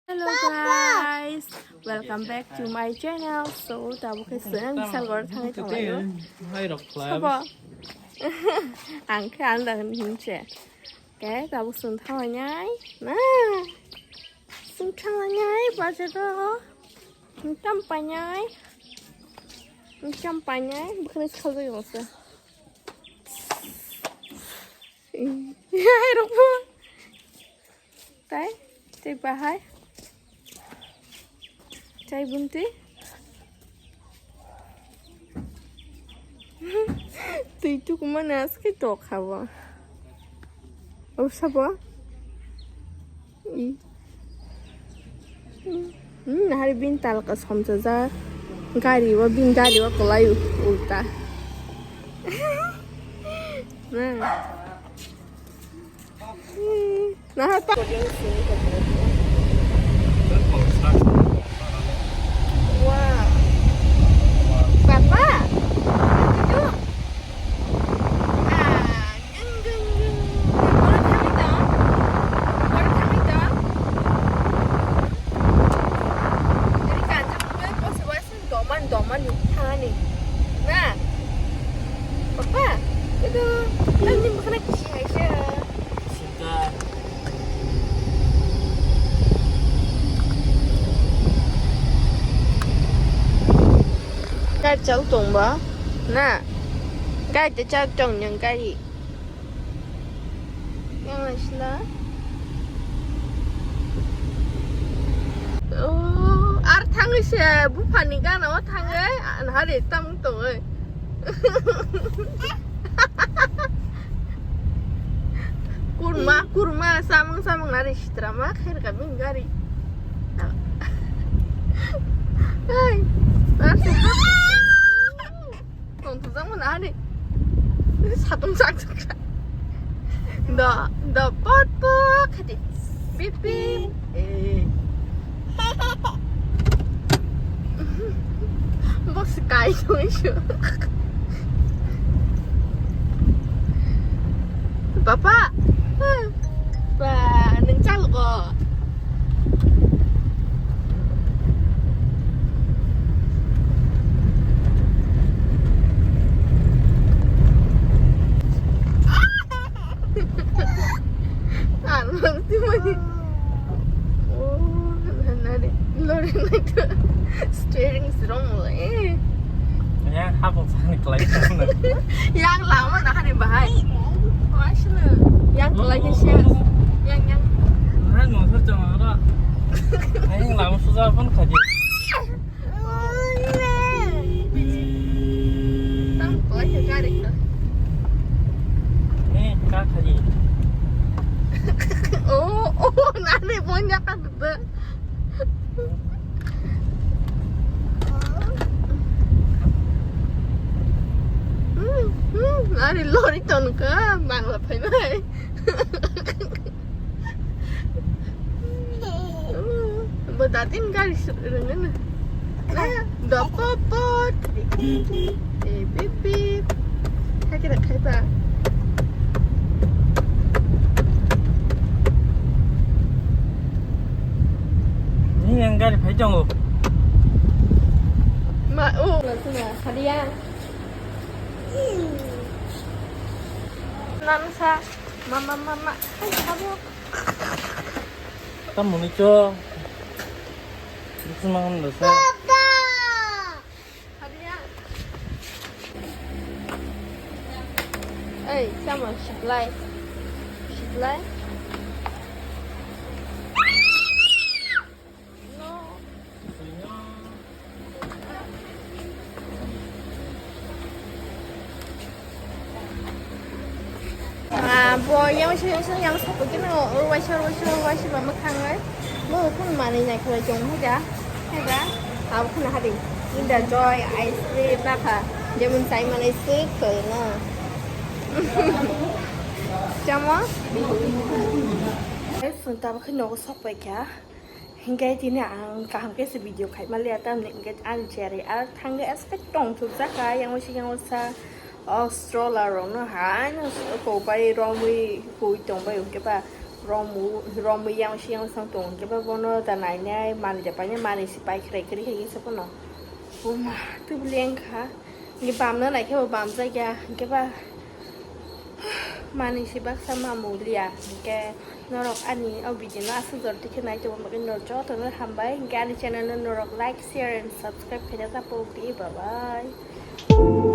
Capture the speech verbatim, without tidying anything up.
Hello guys, welcome back to my channel. So tabuk khe chwng salgor thangwi tonglaio. Sabo. Ang khe ang da hinse. Khe tabuk chwng thanglainai. Na. Chwng thanglainai bazaro. Tam painai. Tam painai. Bukhani khaljak yongsa. Hai rokbo. Tai, tei bahai. Tai bunti. Tui tukumani aske tokha bo. Obsa bo. I. Hmm, hari bin talka somsajak. Gari o, bin gari o kwlai ulta. Na. Hmm, na ta. Wow. Papa. Itu. Ah, Doman, doman, thani. Na? Papa, itu, kan ni bukan lagi sih, Aisyah. Sudah. Gari chal tong ba? Na? Gari te chal tong yang gari. Yang laisla. Oh, ar thangwi se buphani gana o thangwi, anhari tam tongwi. Kurma, kurma, samung, samung nari sitra ma khair ka bin gari. Ai, ar se. Tongthokjak mano ani. Satung sak sak. Do, do, pot pot khati. Bip bip. Eh. Bok sky tu isu. Papa. Ba, nang chal ko. Ano si mani. Oh, nari lori nai to. Steering is wrong le. Yang hapok sani kelai. Yang lama na hari bahai. Yang kelai ke siya. Yang, yang. Hai, motor chang ara. Hai, yang lama sudah pun kaji. Tam kelai ke gari ke. Eh, ka kaji. Oh, oh, nani punya kan. Hmm, hmm, ari lori ton ka, bangla phainai. Bo datin gari rwngna. Dopopot. Eh, bip, bip. Hai khe da khai ba. Ni yang gari phai tongo. Ma, o. Sadiya. Nan sa. Mama, mama. Ai, sabo. Tamo ni cho. Buksu mangan da sa. Papa. Ei, sama siklai. Siklai. No. Ah, bo yang sing yang sing yang sabo kino, ur waisa, ur waisa, ur waisa ba mwkhang ai. Bo khun manwi nai khlai chong hai da. Hai da. Abo khun ha di. Inda joy ice cream na kha. Jemon sai manai se khoi na. Chamo? Guys, sung ta ba khun nogo sok pai kha. Hinkhe tini ang kaham khe se video khai maliya, tamni hinkhe ani cherry ar thangwi aske tongthokjak kha, yang usi yang usa o stroller rokno haino kopai romwi hui tongbai, hinkhe ba Romu, romu yang si yang sang tong, keba bono da nai nai, mani da pai nai, mani si pai krai krai krai sa bono. Buma, tu beli yang kha. Ni bam na nai khe bo bam ja ya, keba mani si bak sa ma mu liya. Ke norok ani o video no asuk jor tikhe nai to, norok joto no hambai. Ke ani channel no norok like, share and subscribe khe na sa po di. Bye bye.